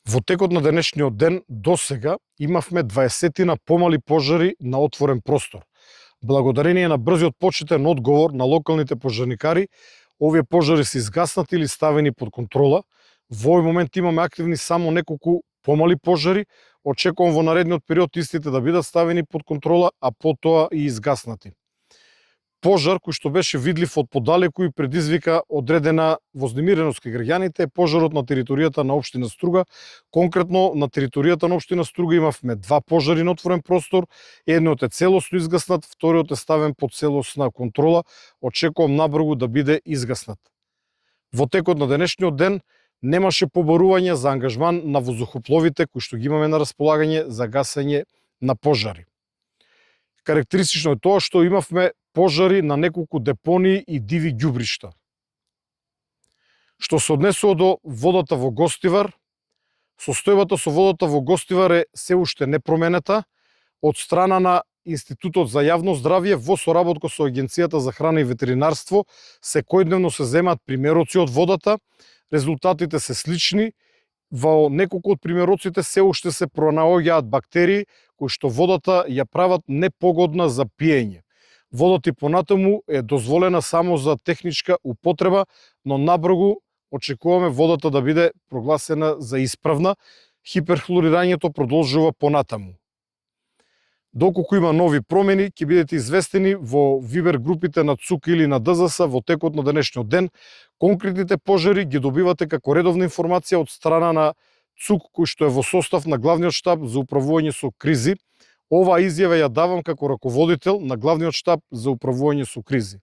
Во текот на денешниот ден досега имавме 20 помали пожари на отворен простор. Благодарение на брзиот почетен одговор на локалните пожарникари, овие пожари се изгаснати или ставени под контрола. Во овој момент имаме активни само неколку помали пожари. Очекувам во наредниот период истите да бидат ставени под контрола, а потоа и изгаснати. Пожар кој што беше видлив од подалеку и предизвика одредена вознемиреност кај граѓаните е пожарот на територијата на општина Струга. Конкретно на територијата на општина Струга имавме два пожари на отворен простор, едниот е целосно изгаснат, вториот е ставен под целосна контрола. Очекувам набрзо да биде изгаснат. Во текот на денешниот ден немаше побарување за ангажман на воздухопловите кои што ги имаме на располагање за гасење на пожари. Карактеристично е тоа што имавме пожари на неколку депонии и диви ѓубришта. Што се однесува до водата во Гостивар, состојбата со водата во Гостивар е се уште непроменета. Од страна на Институтот за јавно здравје во соработка со Агенцијата за храна и ветеринарство секојдневно се земаат примероци од водата. Резултатите се слични. Во неколку од примероците се уште се пронаоѓаат бактерии кои што водата ја прават непогодна за пиење. Водата и понатаму е дозволена само за техничка употреба, но набрзо очекуваме водата да биде прогласена за исправна. Хиперхлорирањето продолжува понатаму. Доколку има нови промени, ќе бидете известени во Вибер групите на ЦУК или на ДЗС во текот на денешниот ден. Конкретните пожари ги добивате како редовна информација од страна на ЦУК, кој што е во состав на главниот штаб за управување со кризи. Оваа изјава ја давам како раководител на главниот штаб за управување со кризи.